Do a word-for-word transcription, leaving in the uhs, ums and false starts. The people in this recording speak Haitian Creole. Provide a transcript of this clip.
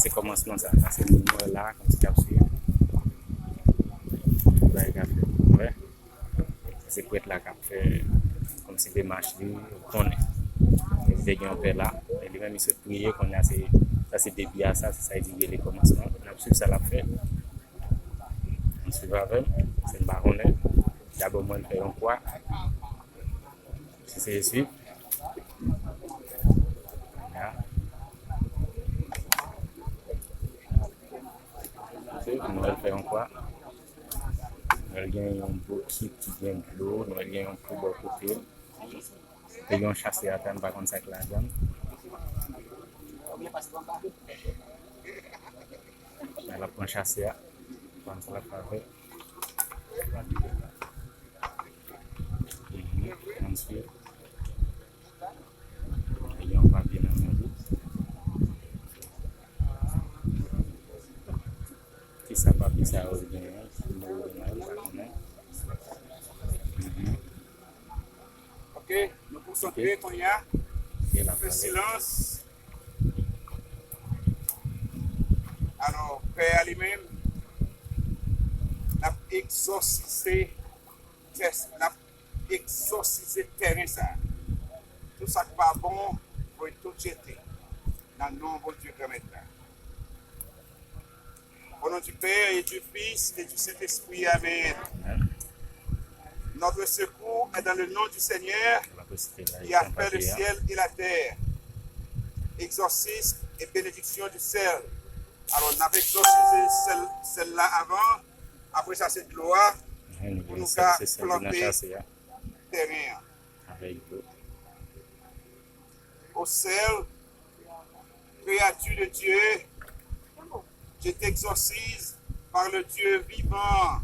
Se kòmansman sa. Sa se moun mwen la, kòmsi k ap swiv. Bagay k ap fèt. Wè. Se prèt la k ap fè kòmsi demach li, ou konnen. Li te gen yon pè la, men li menm li sot priye, kounye a se, sa se debi a sa, se sa li di rele kòmansman. N ap swiv sa l ap fè. N ap swiv avè l, se n pa konnen. Dabò mwen fè yon kwa. Si se swiv. Ya. Ok, nou wè l fè yon kwa. Nou wè l gen yon bokit ki gen dlo, nou wè l gen yon pou bò kote l. Te gen yon chase atè, m pa konn sa k ladan l. L ap pran chase a. Konn sa l ap fè avè l. Mhm. Ann swiv. Li gen yon papye nan men li. Kisa papye sa yo genyen? Ki mo yo genyen? M pa konnen. Mhm. Ok, nou konsantre kounye a. Ok, l ap pale. Fè silans. Alò, pè a li menm, l ap egzòsize tès, l ap egzòsize tèren sa a. Tout sa k pa bon, voye tout jete. Nan non Bondye Granmèt la. Au nom du Père et du Fils et du Saint-Esprit, Amen. Notre secours est dans le nom du Seigneur qui a fait le ciel et la terre. Exorcisme et bénédiction du sel. Alò, n ap egzòsize sèl, sèl la avan. Apre sa, se dlo a pou nou ka plante tèren an. Au sel, créature de Dieu, je t'exorcise par le Dieu vivant,